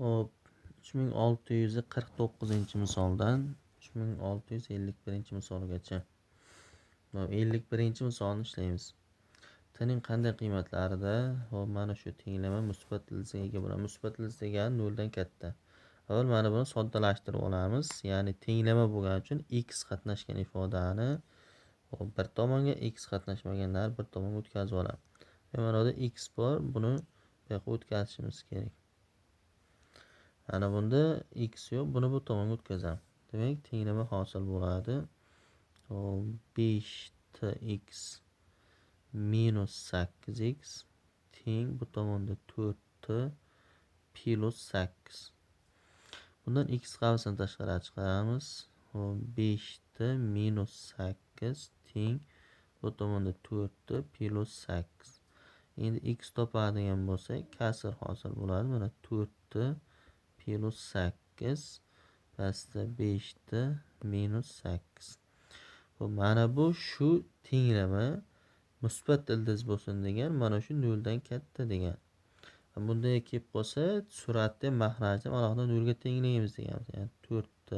Hop, 3649-misoldan 3651-misolgacha. 51-misolni ishlaymiz. T'ning qanday qiymatlarida hop mana shu tenglama musbat ildizga ega bo'ladi. Musbat ildiz degani 0 dan katta. Avval mana buni soddalashtirib olamiz. Ya'ni tenglama bo'lgani uchun x qatnashgan ifodani hop bir tomonga, x qatnashmaganlar bir tomonga o'tkazib olamiz. Mana bu yerda x bor, buni bu yoqqa o'tkazishimiz kerak. Mana bunda x yo'q, buni bu tomonga o'tkazamiz. Demak, tenglama hosil bo'ladi. Hop, 5tx minus 8x teng bu tomonda 4t plus 8. Bundan x qavsini tashqari chiqaramiz. Hop, 5t minus 8 teng bu tomonda 4t plus 8. Endi x topadigan bo'lsak, kasr hosil bo'ladi. Mana 4t plus 8 pastda 5t minus 8. Bu mana bu shu tenglama musbat ildiz bo'lsin degan, mana shu 0 dan katta degan. Bunday kelib qolsa, suratda mahrajni alohida 0 ga tenglaymiz deganmiz. Ya'ni 4t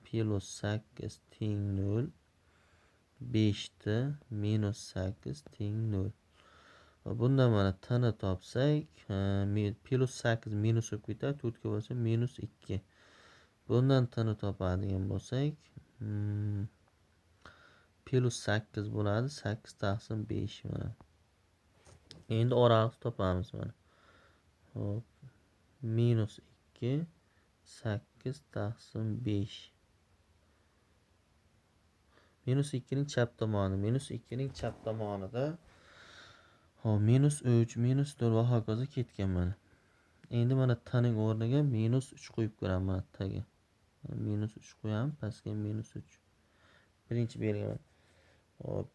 plus 8 teng 0, 5t minus 8 teng 0. Bundan mana t ni topsak, plus 8 minus bo'lib ketadi, 4 ga bo'lsa minus 2. Bundan t ni topadigan bo'lsak, plus 8 bo'ladi, 8 taqsim 5 mana. Endi oraliqni topamiz mana. Hop, minus 2 8 taqsim 5. Minus 2 ning chap tomoni, minus 2 ning chap tomonida hop, minus 3, minus 4 va hokazo ketgan mana. Endi mana t ning o'rniga minus 3 qo'yib ko'raman mana t ga. Minus 3 qo'yamiz, pastga minus 3. Birinchi belgimi. Hop,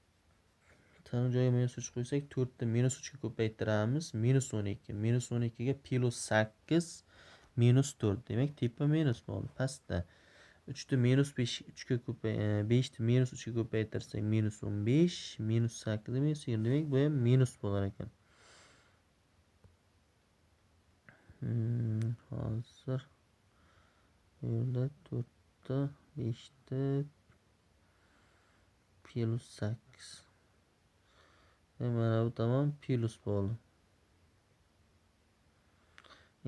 t ning joyiga minus 3 qo'ysak, 4 ni minus 3 ga ko'paytiramiz, minus 12. Minus 12 ga plus 8 minus 4. Demak, tepa minus bo'ldi. Pastda 3 ni minus 5 3 ga 5 ni minus 3 ga ko'paytirsak, minus 15, minus 8 minus 20. Demak, bu ham minus bo'lar ekan. Hozir bu yerda 4 ta 5 ta plus 8. Mana bu tomon plus bo'ldi.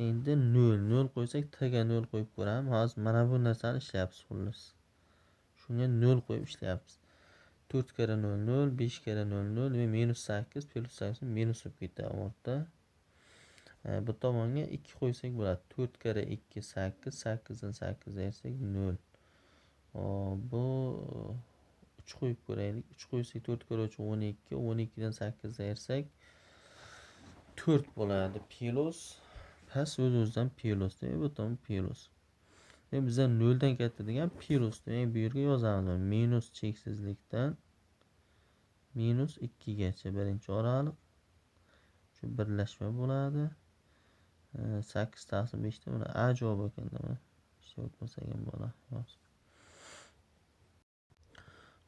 Endi 0, 0 qo'ysak, t ga 0 qo'yib ko'ramiz. Hozir mana bu narsani ishlayapmiz xullas. Shunga 0 qo'yib ishlayapmiz. 4 karra 0 0, 5 karra 0 0, demak minus 8 plus 8 minus bo'lib ketadi o'rta. Bu tomonga 2 qo'ysak bo'ladi. 4 karra 2 8, 8 dan 8 ayirsak 0. Hop, bu 3 qo'yib ko'raylik. 3 qo'ysak 4 karra 3 12, 12 dan 8 ayirsak 4 bo'ladi. Plus past o'z-o'zidan plus, demak bu tomon plus. Demak bizda 0 dan katta degan plus, demak bu yerga yozamiz. Minus cheksizlikdan minus 2 gacha birinchi oraliq. Shu birlashma bo'ladi. 8 taqsim 5 da mana A javob ekanda mana. Ishlab o'tmasak ham bo'ladi.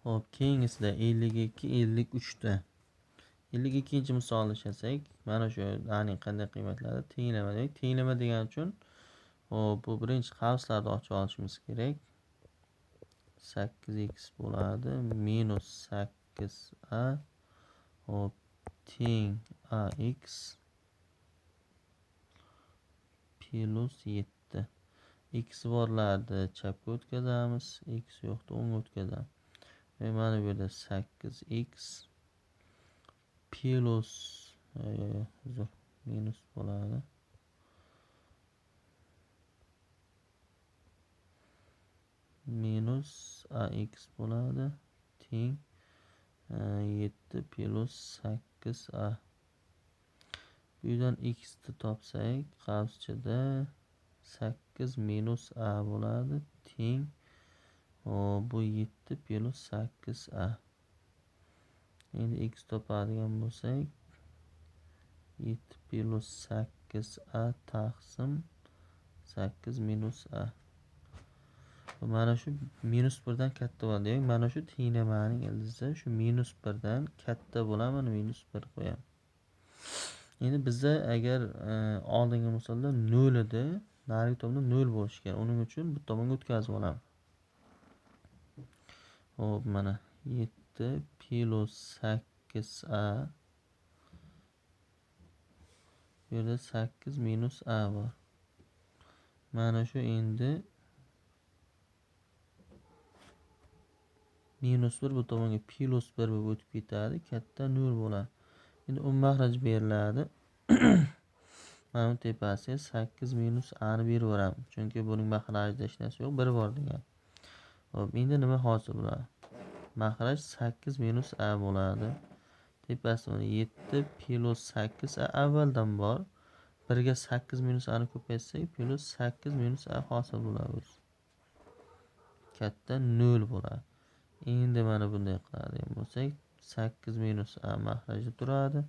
Hop, keyingisida 52 53 da. 52-misolni ishlasak, mana shu A ning qanday qiymatlari tenglama demak, tenglama degani uchun hop, bu birinchi qavslarni ochib olishimiz kerak. 8x bo'ladi minus 8a hop teng ax plus 7. X borlarni chapga o'tkazamiz, x yo'qni o'ngga o'tkazamiz. Ve mana bu yerda 8x plus uzr, minus bo'ladi. Minus ax bo'ladi teng 7 plus 8a. Bu yerdan x ni topsak, qavschada 8 minus a bo'ladi teng bu 7 plus 8a. Endi x topadigan bo'lsak, 7 plus 8a taqsim 8 minus a. Mana shu minus 1 dan katta bo'ladi. Demak, mana shu tenglamaning ildizi shu minus 1 dan katta bo'ladi. Mana minus 1 qo'yamiz. Endi bizda agar oldingi misolda 0 edi, narigi tomonda 0 bo'lishi kerak. Uning uchun bu tomonga o'tkazib olamiz. Xo'p, mana 7 plus 8a, bu yerda 8 minus a bor. Mana shu endi minus 1 bu tomonga plus 1 bo'lib o'tib ketadi, katta 0 bo'ladi. Endi u mahraj beriladi. Mana bu tepasiga 8 minus a ni berib yuboramiz. Chunki buning mahrajida hech narsa yo'q, 1 bor degan. Xo'p, endi nima hosil bo'ladi? Mahraj 8 minus a bo'ladi. Tepasi mana 7 plus 8 a avvaldan bor. 1ga 8 minus a ni ko'paytsak, plus 8 minus a hosil bo'ladi o'zi. Katta 0 bo'ladi. Endi mana bunday qiladigan bo'lsak, 8 minus a mahrajda turadi.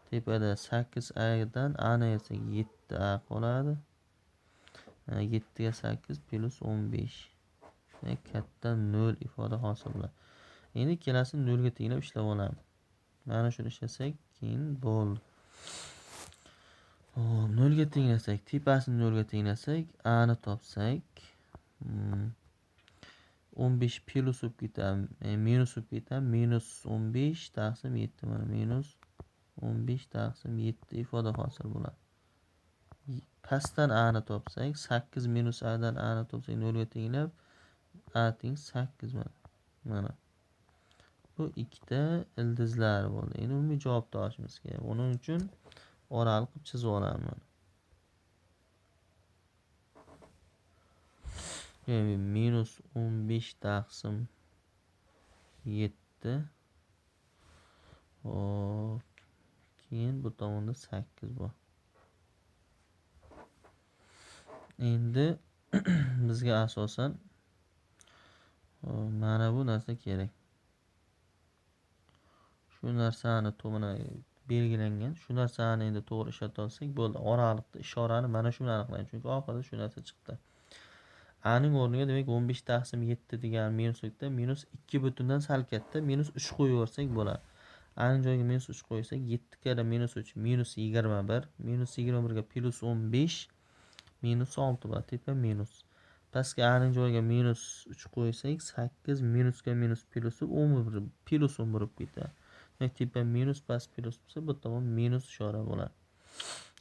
Tepada 8 a dan a ni ayirsak 7 a qoladi. 7 ga 8 plus 15. Demak, katta 0 ifoda hosil bo'ladi. Endi ikkalasini 0 ga tenglab ishlab olamiz. Mana shuni ishlasak, keyin bo'ldi. Xo'p, 0 ga tenglasak, tepasini 0 ga tenglasak, a ni topsak, 15 plus bo'lib ketadi, minus bo'lib ketadi, minus 15 taqsim 7, mana minus 15 taqsim 7 ifoda hosil bo'ladi. Pastdan a ni topsak, 8 minus a dan a ni topsak 0 ga tenglab, a teng 8 mana. Mana. Bu ikkita ildizlar bo'ldi. Endi umumiy javob topishimiz kerak. Buning uchun oraliq qilib chizib olaman. Ya'ni minus 15 taqsim 7. Hop. Keyin bu tomonda 8 bor. Endi bizga asosan mana bu narsa kerak. Shu narsani mana belgilangan, shu narsani endi to'g'ri ishlata olsak bo'ldi. Oraliqda ishorani mana shuni aniqlaymiz, chunki oxirida shu narsa chiqdi. A ning o'rniga demak 15 taqsim 7 degan minuslikda minus 2 butundan sal katta minus 3 qo'yib yuborsak bo'ladi. A ning joyiga minus 3 qo'ysak, 7 karra minus 3 minus 21, minus 21 ga plus 15 minus 6 bo'ladi. Tepa minus. Pastga A ning joyiga minus 3 qo'ysak, 8 minusga minus plus 11, plus 11 bo'lib ketadi. Demak, tepa minus past plus bo'lsa, bu tomon minus ishora bo'ladi.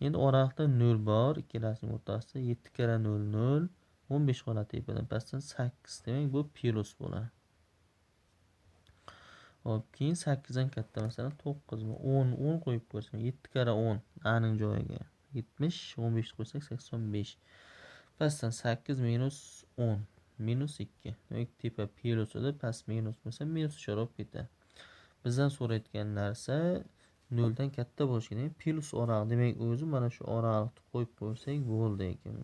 Endi oraliqda 0 bor, ikkalasining o'rtasida 7 karra 0 0, 15 qoladi tepadan, pastdan 8, demak bu plus bo'ladi. Hop, keyin 8 dan katta, masalan 9 mi, 10, 10 qo'yib ko'rsam, 7 karra 10 A ning joyiga 70, 15 qo'ysak 85. Pastdan 8 minus 10 minus 2. Demak, tepa plus edi, past minus bo'lsa minus ishora bo'lib ketadi. Bizdan so'rayotgan narsa 0 dan katta bo'lishi kerak, plus oraliq. Demak, o'zi mana shu oraliqni qo'yib qo'ysak bo'ldi ekan.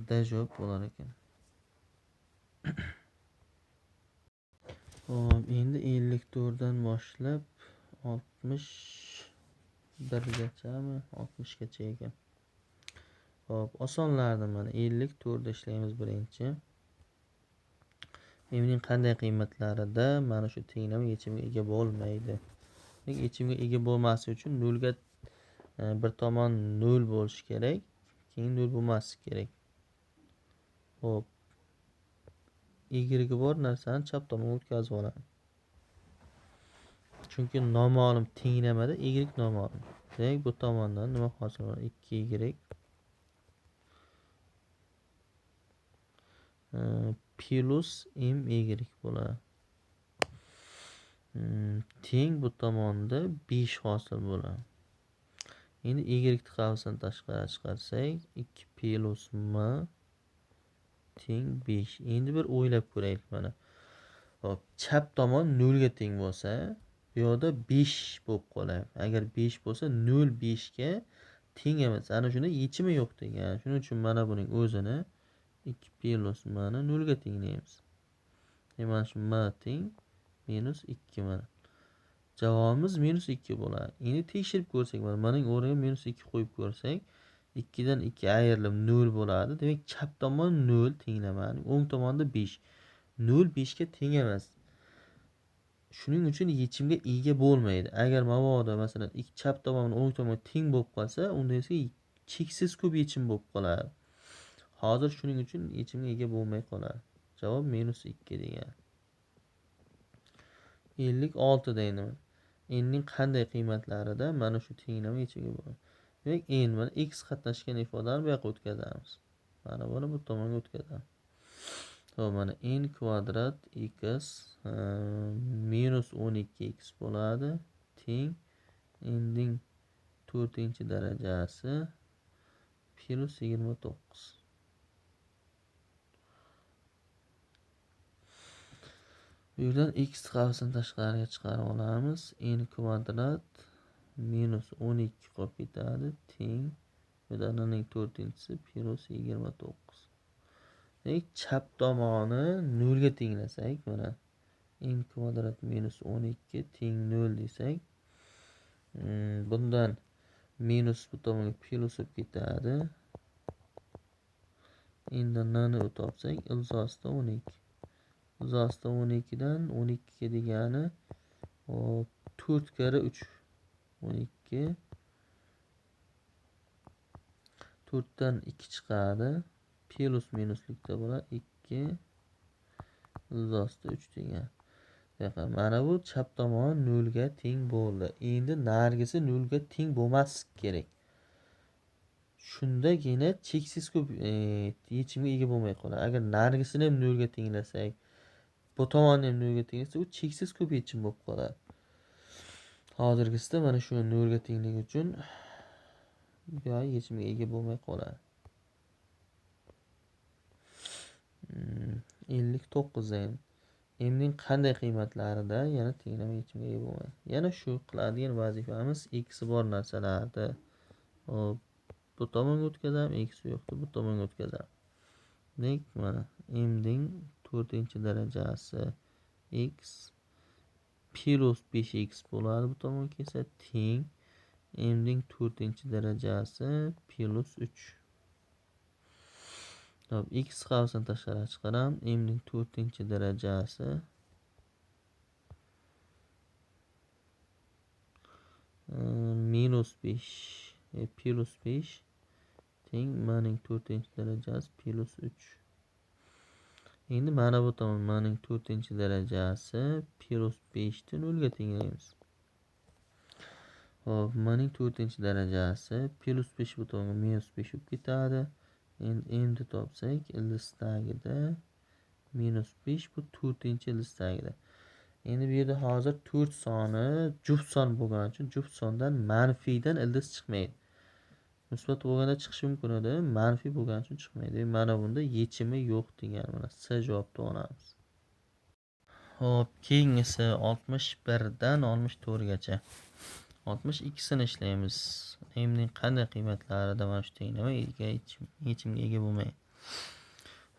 Da javob bo'lar ekan. Xo'p, endi 54 dan boshlab 61 gachami, 60 gacha ekan. Xo'p, osonlardan mana 54 da ishlaymiz birinchi. M'ning qanday qiymatlarida mana shu tenglama yechimga ega bo'lmaydi. Demak, yechimga ega bo'lmasi uchun 0 ga bir tomon 0 bo'lishi kerak, keyin 0 bo'lmasligi kerak. Xo'p, y bor narsani chap tomonga o'tkazib olamiz. Chunki noma'lum tenglamada y noma'lum. Demak, bu tomondan nima hosil bo'ladi? 2y plus m y bo'ladi. Teng bu tomonda 5 hosil bo'ladi. Endi y ni qavsdan tashqari chiqarsak, 2 plus m teng 5. Endi bir o'ylab ko'raylik mana. Hop, chap tomon 0 ga teng bo'lsa, bu yoqda 5 bo'lib qoladi. Agar 5 bo'lsa, 0 5 ga teng emas. Ana shunda yechimi yo'q degan. Shuning uchun mana buning o'zini 2 plus m ni 0 ga tenglaymiz. Demak, mana shu m teng minus 2 mana. Javobimiz minus 2 bo'ladi. Endi tekshirib ko'rsak, mana buning o'rniga minus 2 qo'yib ko'rsak, 2 dan 2 ayrilib 0 bo'ladi. Demak, chap tomon 0 tenglamaning, o'ng tomonda 5. 0 5 ga teng emas. Shuning uchun yechimga ega bo'lmaydi. Agar mabodo masalan ikki chap tomon bilan o'ng tomon teng bo'lib qolsa, unda esa cheksiz ko'p yechim bo'lib qoladi. Hozir shuning uchun yechimga ega bo'lmay qoladi. Javob -2 degan. 56 da endi n ning qanday qiymatlarida mana shu tenglama yechimga bo'ladi. Demak, n mana x qatnashgan ifodani bu yoqqa o'tkazamiz. Mana buni bu tomonga o'tkazamiz. Xo'p, mana n kvadrat x minus 12x bo'ladi teng n ning 4-darajasi plus 29. Bu yerdan x qavsini tashqariga chiqarib olamiz. N kvadrat minus 12 qolib ketadi teng bu yerda n ning 4-si plus 29. Demak, chap tomoni 0 ga tenglasak, mana n kvadrat minus 12 teng 0 desak, bundan minus bu tomonga plus bo'lib ketadi. Endi n ni topsak, ilzosida 12. Ilzosida 12 dan 12 ga degani, hop, 4 karra 3 12. 4 dan 2 chiqadi. Plus minuslikda bo'ladi 2 ilzosida 3 degan. Demak, mana bu chap tomon 0 ga teng bo'ldi. Endi narigisi 0 ga teng bo'lmasligi kerak. Shundagina cheksiz ko'p yechimga ega bo'lmay qoladi. Agar narigisini ham 0 ga tenglasak, bu tomonni ham 0 ga tenglasak, u cheksiz ko'p yechim bo'lib qoladi. Hozirgisida mana shu 0 ga tengligi uchun bu yoq yechimga ega bo'lmay qoladi. 59 endi. M ning qanday qiymatlarida yana tenglama yechimga ega bo'lmaydi. Yana shu qiladigan vazifamiz x bor narsalarni hop bu tomonga o'tkazamiz, x yo'qni bu tomonga o'tkazamiz. Demak, mana m ning 4-darajasi x plus 5x bo'ladi, bu tomonga kelsa teng m ning 4-darajasi plus 3. Hop, x qavsini tashqariga chiqaramiz. M ning 4-darajasi minus 5, plus 5 teng m ning 4-darajasi plus 3. Endi mana bu tomon m ning 4-darajasi plus 5 ni 0 ga tenglaymiz. Hop, m ning 4-darajasi plus 5 bu tomonga minus 5 bo'lib ketadi. Endi m ni topsak, ildiz tagida minus 5 bu 4-ildiz tagida. Endi bu yerda hozir 4 soni juft son bo'lgani uchun juft sondan manfiydan ildiz chiqmaydi. Musbat bo'lganda chiqishi mumkin edi, manfiy bo'lgani uchun chiqmaydi. Mana bunda yechimi yo'q degan mana C javobni olamiz. Xo'p, keyingisi 61 dan 64 gacha. 62sini ishlaymiz. M ning qanday qiymatlarida mana shu tenglama yechimga ega bo'lmaydi.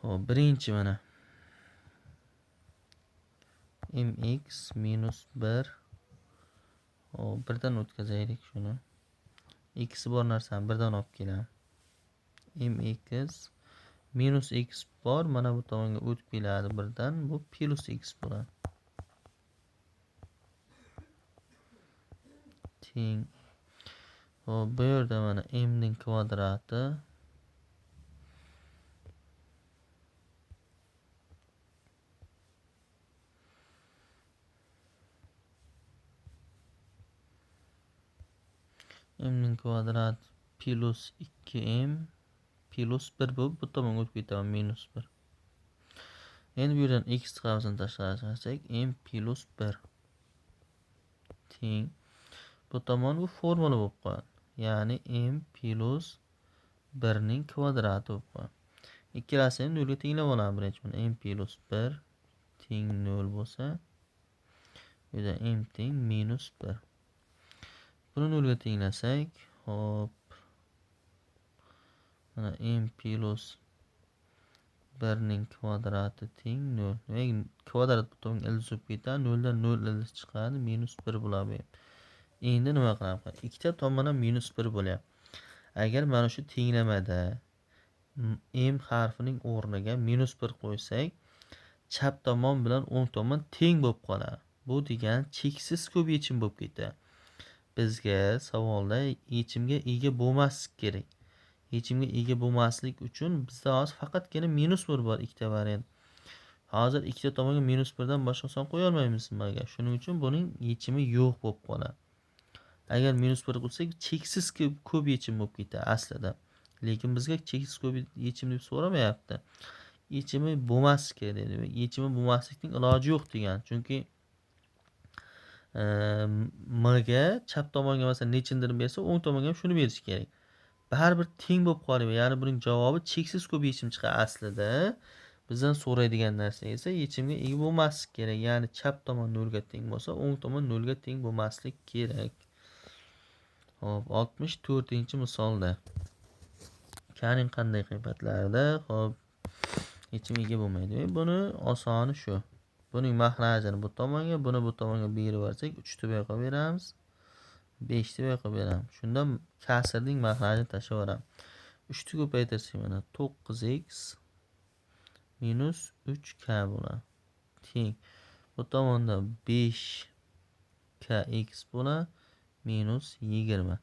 Xo'p, birinchi mana mx minus 1. Xo'p, birdan o'tkazaylik shuni. X bor narsani birdan olib kelamiz. Mx minus x bor, mana bu tomonga o'tib keladi birdan, bu plus x bo'ladi. Teng. Xo'p, bu yerda mana m ning kvadrati m ning kvadrat plus 2m plus 1 bo'lib bu tomonga o'tib ketadi minus 1. Endi bu yerdan x qavsini tashqariga chiqarsak m plus 1 teng bu tomon bu formula bo'lib qoladi. Ya'ni m plus 1 ning kvadrati bo'lib qoladi. Ikkalasini ham 0 ga tenglab olamiz birinchi. Mana m plus 1 teng 0 bo'lsa, bu yerda m teng minus 1. Buni 0 ga tenglasak, hop, mana m plus 1 ning kvadrati teng 0. Demak, kvadrat bu tomonga ildiz bo'lib ketadi, 0 dan 0 ildiz chiqadi, minus 1 bo'ladi. Endi nima qilamiz? Ikkita tomondan minus 1 bo'lyapti. Agar mana shu tenglamada m harfining o'rniga minus 1 qo'ysak, chap tomon bilan o'ng tomon teng bo'lib qoladi. Bu degan cheksiz ko'p yechim bo'lib ketadi. Bizga savolda yechimga ega bo'lmaslik kerak. Yechimga ega bo'lmaslik uchun bizda hozir faqatgina -1 bor, ikkita variant. Hozir ikkita tomonga -1 dan boshqa son qo'ya olmaymiz nimaga. Shuning uchun buning yechimi yo'q bo'lib qoladi. Agar -1 qo'ysak, cheksiz ko'p yechim bo'lib ketadi aslida. Lekin bizga cheksiz ko'p yechim deb so'ramayapti. Yechimi bo'lmaslik kerak demak, yechimi bo'lmaslikning iloji yo'q degan. Chunki m ga chap tomonga masalan nechindir bersa, o'ng tomonga ham shuni berish kerak. Baribir teng bo'lib qoladi. Ya'ni buning javobi cheksiz ko'p yechim chiqadi aslida. Bizdan so'raydigan narsa esa yechimga ega bo'lmaslik kerak. Ya'ni chap tomon 0 ga teng bo'lsa, o'ng tomon 0 ga teng bo'lmaslik kerak. Xo'p, 64-misolda kaning qanday qiymatlarida xo'p yechimga ega bo'lmaydi. Buni osoni shu. Buning mahrajini bu tomonga, buni bu tomonga berib yuborsak, 3 ni bu yoqqa beramiz, 5 ni bu yoqqa beramiz. Shunda kasrning mahrajini tashlab yuboramiz. 3 ni ko'paytirsak mana 9x minus 3k bo'ladi. Teng. Bu tomonda 5kx bo'ladi minus 20.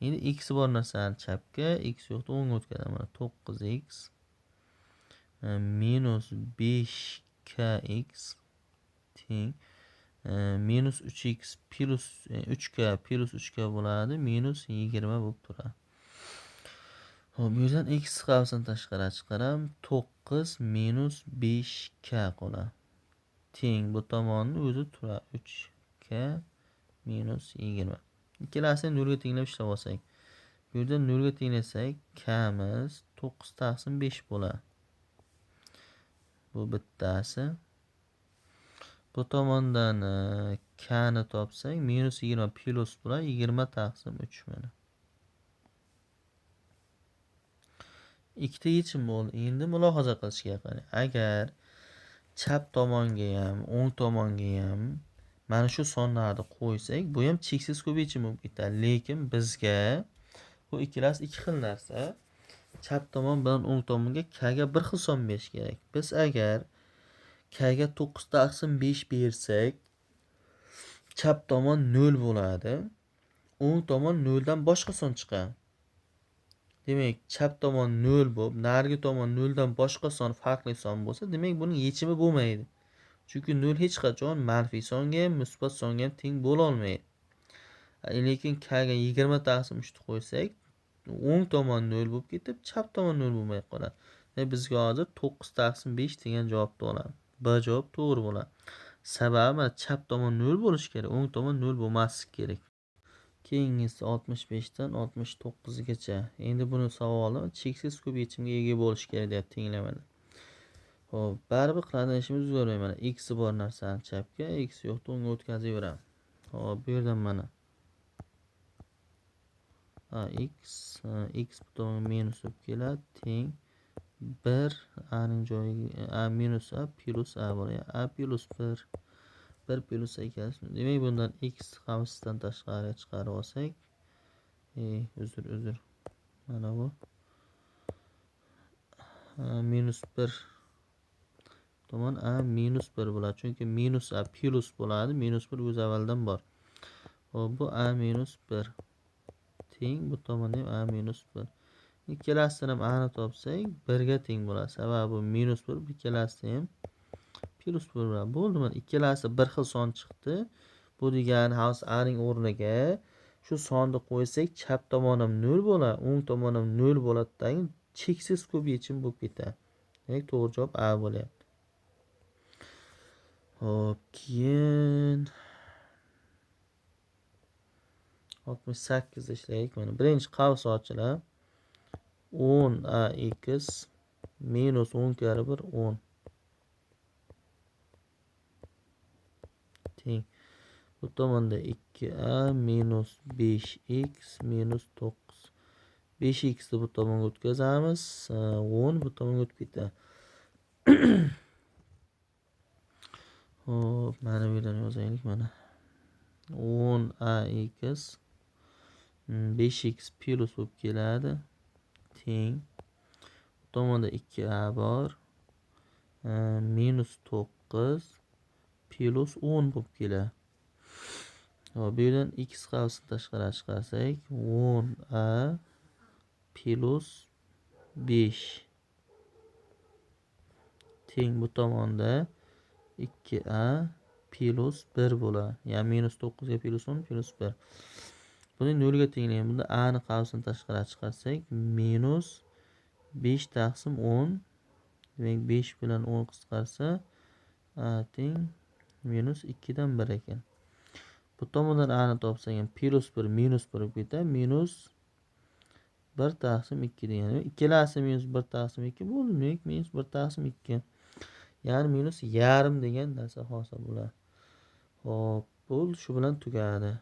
Endi x bor narsani chapga, x yo'qni o'ngga o'tkazaman. Mana 9x minus 5kx teng minus 3x plus 3k plus 3k bo'ladi, minus 20 bo'lib turadi. Xo'p, bu yerdan x qavsini tashqari chiqaram, 9 minus 5k qoladi. Teng bu tomonni o'zi turadi 3k minus 20. Ikkalasini 0 ga tenglab ishlab olsak, bu yerda 0 ga tenglasak, kamiz 9 taqsim 5 bo'ladi. Bu bittasi. Bu tomondan k ni topsak, minus 20 plus bo'ladi, 20 taqsim 3 mana. Ikkita yechim bo'ldi. Endi mulohaza qilish kerak. Agar chap tomonga ham, o'ng tomonga ham mana shu sonlarni qo'ysak, bu ham cheksiz ko'p yechim bo'lib ketadi. Lekin bizga bu ikkalasi ikki xil narsa. Chap tomon bilan o'ng tomonga k ga bir xil son berish kerak. Biz agar k ga 9 taqsim 5 bersak, chap tomon 0 bo'ladi. O'ng tomon 0 dan boshqa son chiqadi. Demak, chap tomon 0 bo'lib, narigi tomon 0 dan boshqa son, farqli son bo'lsa, demak buning yechimi bo'lmaydi. Chunki 0 hech qachon manfiy songa ham, musbat songa ham teng bo'la olmaydi. Lekin k ga 20 taqsim 3 ni qo'ysak, o'ng tomon 0 bo'lib ketib, chap tomon 0 bo'lmay qoladi. Demak, bizga hozir 9 taqsim 5 degan javobni olamiz. B javob to'g'ri bo'ladi. Sababi mana chap tomon 0 bo'lishi kerak, o'ng tomon 0 bo'lmasligi kerak. Keyingisi 65 dan 69 gacha. Endi buni savoli cheksiz ko'p yechimga ega bo'lishi kerak deb tenglamadi. Xo'p, baribir qiladigan ishimiz o'zgarmaydi. Mana x bor narsani chapga, x yo'qni o'ngga o'tkazib yuboramiz. Xo'p, bu yerdan mana x, x bu tomonga minus bo'lib keladi, teng 1 a ning joyiga a minus a plus a bo'ladi. A plus 1, 1 plus a ekan. Demak, bundan x qavsdan tashqariga chiqarib olsak, uzr. Mana bu minus 1 tomon a minus 1 bo'ladi. Chunki minus a plus bo'ladi, minus 1 o'z avvaldan bor. Xo'p, bu a minus 1 teng bu tomonda ham a minus 1. Ikkalasidan ham a ni topsak 1 ga teng bo'ladi. Sababi bu minus 1, bu ikkalasida ham plus 1 bo'ladi. Bo'ldi, mana ikkalasi bir xil son chiqdi. Bu degani hozir a ning o'rniga shu sonni qo'ysak, chap tomon ham 0 bo'ladi, o'ng tomon ham 0 bo'ladi, cheksiz ko'p yechim bo'lib ketadi. Demak, to'g'ri javob a bo'lyapti. Xo'p, keyin 68 ishlaylik. Mana birinchi qavs ochiladi. 10 ax minus 10 karra 1 10 teng. Bu tomonda 2a minus 5x minus 9. 5x ni bu tomonga o'tkazamiz. 10 bu tomonga o'tib ketadi. Xo'p, mana bu yerdan yozaylik mana. 10ax 5x plus bo'lib keladi. Teng. Bu tomonda 2a bor. Minus 9 Plus 10 bo'lib keladi. Hop, bu yerdan x qavsini tashqari chiqarsak, 10a plus 5 teng bu tomonda 2a plus 1 bo'ladi. Ya'ni minus 9 ga plus 10 plus 1. Buni 0 ga tenglaymiz. Bunda a ni qavsini tashqari chiqarsak, minus 5 taqsim 10. Demak, 5 bilan 10 qisqarsa, a teng minus 2 dan 1 ekan. Bu tomondan a ni topsak ham plus 1 minus 1 bo'lib ketadi. Minus 1 taqsim 2 degani. Ikkalasi minus 1 taqsim 2 bo'ldi. Demak, minus 1 taqsim 2. Ya'ni minus yarim degan narsa hosil bo'ladi. Xo'p, bu shu bilan tugadi.